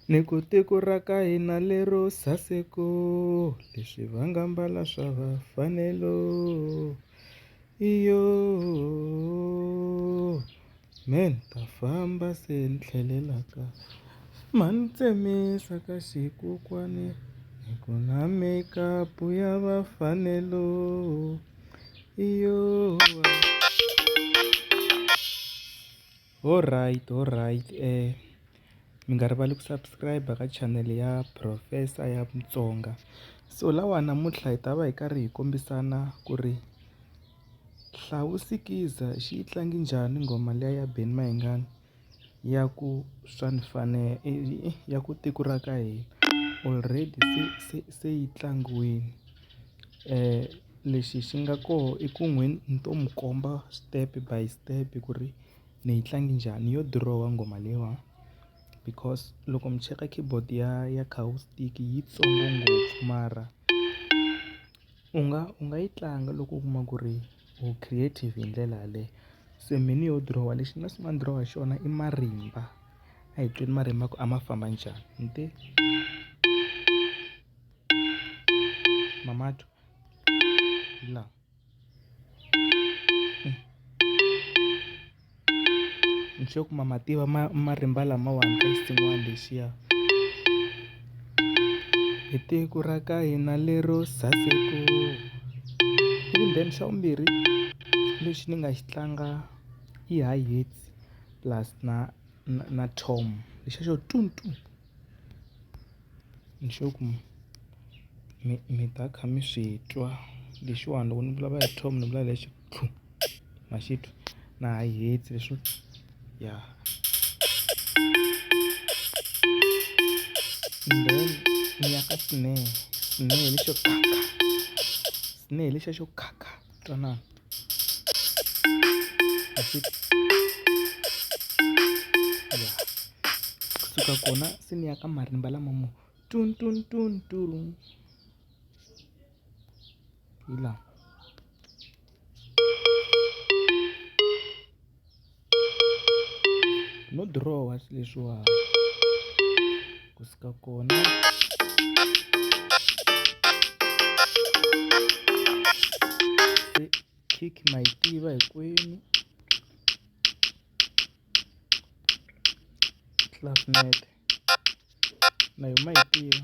Ni ku tiko ra ka hina lero saseko leswi va nga mbala swa va fanelo iyo me ni ta famba se ni tlhelela ka ma ni tsemisa ka xikokwani hi ku na makeup ya va fanelo iyo. Alright alright mi nga rivali ku subscribe ka channel ya Professor ya Mutsonga. So lawa namuntlha hi ta va hi karhi hi kombisana ku ri Hlawu Sikiza xi yi tlangi njhani nghoma liya ya Benny Mayengani ya ku swa ni ya ku tiko ra ka hina already se se se yi tlangiwini. Lexi xi nga kona i ku n'we ni to mi komba step by step ku ri ni yi tlangi njhani yo dirowa nghoma leyiwani because loko mi cheka keyboard ya yi yitsongo ngopfu mara u nga u nga yi tlanga loko u kuma ku ri u creative hi ndlela yaleyo. Se me ni yo dirowa lexi ni nga sungula ni dirowa hi xona i marimba a hi tweni marimba ku a ma famba njhani ni te ma ma twa hi lawa. Ni sure ku ma ma tiva marimba lamawani ka xinsin'wana lexiya. Hi tiko ra ka hina lero saseka. Ivi then xa vumbirhi lexi ni nga xi tlanga i high hats plus na na na tom lexiya xo . Ni sure ku mi mi ta kha mi swi twa lexiwani loko ni vulavula hi tom ni vula lexi ma xi twa na high hats leswo ya and then ni ya ka snare, snare hi lexo kha kha snare hi lexiya xo kha kha twanani ma xi twa ya kusuka kona se ni ya ka marimba lama mo tun tun tun turun hi lawa. No dirowa leswiwani kusuka kona se kick ma yi tiva hinkwenu clarinet na yona ma yi tiva.